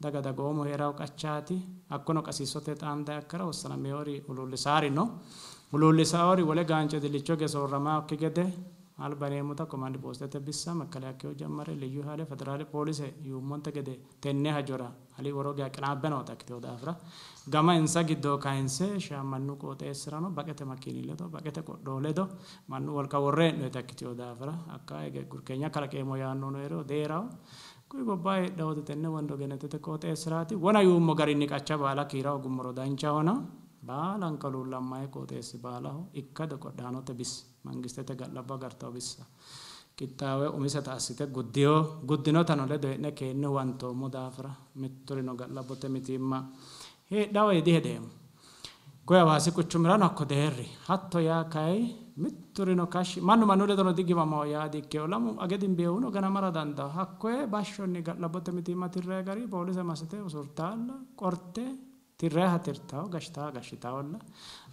daga dagoomu heerawo qachaati. Hakkono qasiisote xaandayi akkara wossanameyoori huluullisaari no. Huluullisaori wole gaance dilicho ge soorramaakki gede alba yineemmota komandi poostete bissa makalaakeyu jammare liyyu haile federaale poolise yuummonte gede tenne hajora ali woro geya qinaabbe noota ikkitewo daafira gama insa giddo kayinse shaammannu qooxeessirano baqete makiini ledo baqete qodhoo ledo mannu wolqa worre hee'noyita ikkitewo daafira hakka hige gurkeenya kalaqeemmo yaannono heeriro deerawo. Kuyi gobba heedhawote tenne wondo genetete qooxeessiraati. Wona yuummo garinni qacha baala kiira hogummoro danchahona baalanka huluullammayi qooxeessi baalaho ikkado qodhaanote bissa mangistete ga'labbo agartawo bissa qixxaawe umiseta assite guddinotano ledo hee'ne keenne huwantoommo daafira mitturino ga'labbote mitiimma heedhawo yee dihedeemmo. Koye Hawaasi quchumirano hakko deerri. Hatto yaa kayi mitturino kashshi mannu mannu ledono digiwamawo yaa diikkewo. Lamu age dimbeewuno ganamara dandawo. Hakkoye bashshonni ga'labbote mitiimma tirrayi gari poolise massite usurtaalla qorte tirrayiha tirtawo gashshitawo gashshitawolla.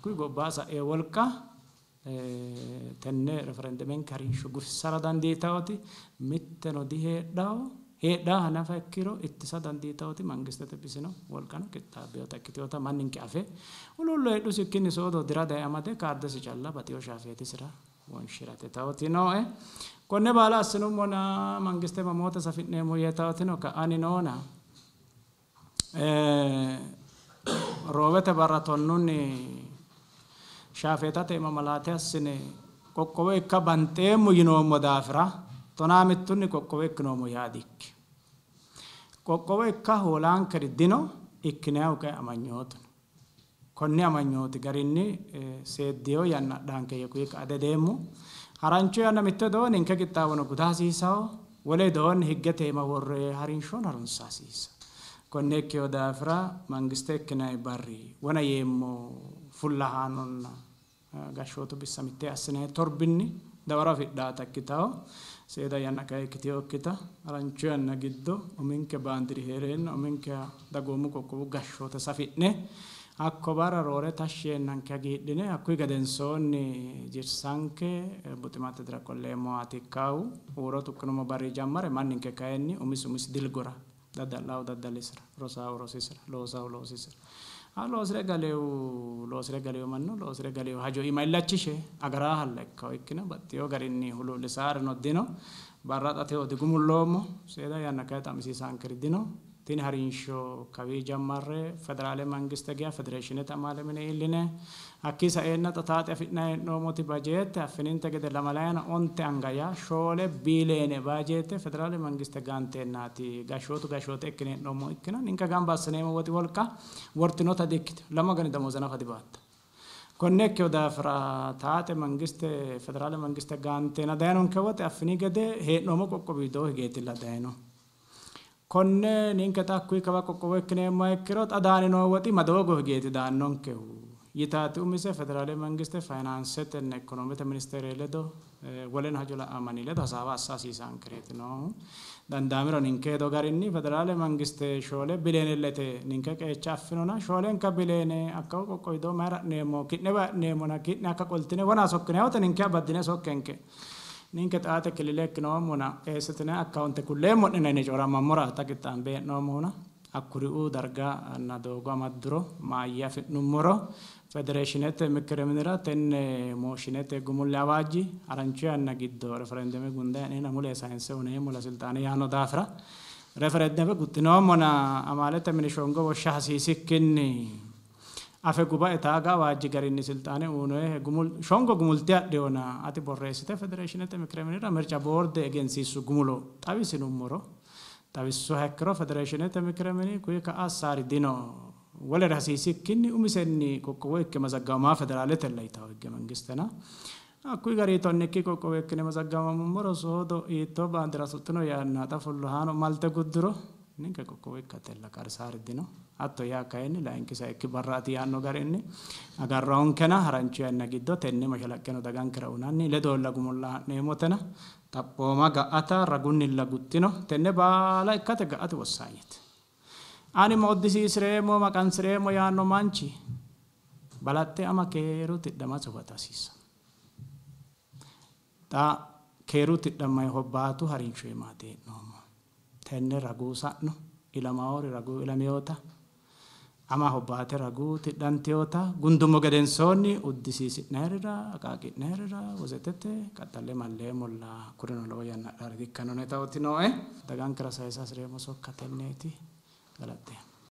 Kuyi gobba sa'e wolqa tenne referendumenke harinsho gufissara dandiitawoti mitteno diheedhawo. Heedhaaha nafa ikkiro ittisa dandiitawoti mangistete bisino wolqano qixxaabbewota ikkitewota manninke afe huluullo heedhusikkinni soodo dira daye amade kaardesi calla baxiyo shaafeetisira wonshirate tawoti nooe. Konne baala assinummona mangiste mamoote safi'neemmo yee tawotino ka'ani noona. Roobete barra tonnunni shaafeetate ima malaate assine qoqqowo ikka banxeemmo yinoommo daafira tonaa mittunni qoqqowo ikkinoommo yaa dikki. Qoqqowo ikka hoolaankeri dino, ikkinayihu kayi amanyootu no. Konni amanyooti garinni seeddiyo yanna adhaanke yee kuyi ka'a dedeemmo. Harancho yanna mitte doonni ninke qixxaawono guda hasiisawo, wole doonni higgete iima worre harinshon harunsa hasiisa. Konne ikkewo daafira mangiste ikkinayi barri wona yeemmo fullahaanonna gashshootu bissa mitte assinayi torbinni dawaro afidhaata ikkitawo. Seeda yanna kayi ikkiteyokkita harancho yanna giddo uminke baandiri heereenna uminke dagoomu qoqqowu gashshoote safi'ne hakko barra roore tashshi yeennanke hagiidhine hakkuyi gedensoonni jirsanke buximate dira qolleemmowaati ikkaahu. Huuro tuqqinummo barri jammare manninke kayinni umisi umisi dilgora dadda'lawu daddalisira, rosaawu rosisira, loosaawu loosisira, loosire galewu loosire galewu mannu loosire galewu hajo iima illachishe agaraahalla ikkawo ikkina baxxiyo garinni huluullisaarino dino. Barra xateho digumulloommo, seeda yanna kayi xa'misiisaankeri dino. Tini harinsho kawii jammarre federaale mangiste geya federeeshinete amaale mine iilline hakkii saeenna xa taaxe afi'nayi hee'noommoti bajeette affininte gede lamalayina onte anga yaa 4 biiliyeene bajeette federaale mangiste gaanteennaati gashshootu gashshoote ikkine hee'noommo ikkina ninke gamba assineemmo woxi wolqa wortinota dikkitino. Lamu agani damooze nafa dibaatta. Konne ikkewo daafira taaxe mangiste federaale mangiste gaanteenna dayinonke woxe affini gede hee'noommo qoqqowi widoo higeetilla dayino. Konne ninke xa hakkuyi kawa qoqqowo ikkineemmoha ikkiro xa daani noo woxi madoogo higeeti daannonkehu yitaati umise federaale mangiste fayinaansetenna ikonoomete ministeere ledo woleno hajo la'amanni ledo hasaawa assa hasiisaankereeti noohu. Dandaamiro ninke hedo garinni federaale mangiste 4 bileenellete ninke qeecha affinona 4 bileene hakkawo qoqqowi doo mayira ha'neemmo ki'newa ha'neemmona ki'ne hakka qoltine wona sokkine wote ninke abaddine sokkenke. Ninke xaate kilile ikkinoommona eessitine akkaawunte kulleemmo'nena yine corammammora xa qixxaambe hee'noommohuna hakkuriuu darga anna doogo amadduro maayye afi'nummoro federeeshinete mikire minira tenne mooshinete gumulle awaajji harancho yanna giddo referendeme gunda hee'neenna mule sayinse uneemmo la silxaane yaanno daafira Referendeme guxxinoommona amaalete mini shongo woshsha hasiisikkinni afe gubae taaga awaajji garinni silxaane uyinohehe shongo gumulte adhiyona ati borreessite federeeshinete mikire minira mirca boorde egensiissu gumulo xawisinummoro xawissuha ikkiro federeeshinete mikire mini kuyi ka'a assaari dino wolere hasiisikkinni umisenni qoqqowo ikke mazaggawama federaaletella yitawo higge mangistena hakkuyi gari tonnikki qoqqowo ikkine mazaggawammummoro soodo hiittoo baandira suxxino yaanna xa fullohaano malte gudduro ninke qoqqowo ikkatella qarsaari dino. Hatto yaa kayinni layinki sayikki barraati yaanno garinni agarroonkena harancho yanna giddo tenne mashalaqqeno dagankera unanni ledoolla gumulla ha'neemmotena xaphooma ga'ata ragunnilla guxxino tenne baala ikkate ga'ate wossaanyete. Ani ma uddisiisireemmo maqansireemmo yaanno manchi balaxxe ama keeru tidhamase huwata hasiissanno. Xa keeru tidhamay hobbaatu harinsho iimaati hee'noommo. Tenne raguu sa'no ilamaori raguu ilameyoota ama hobbaate raguu tidhanteyoota gundummo gedensoonni uddisiisi'nayirira aqaaqi'nayirira wozetete qaxxalle malleemmolla kurino lowo yanna adhaare dikkannone taoti nooe. Dagankera sayisa hasireemmo sokka tenneeti. Galaxxe.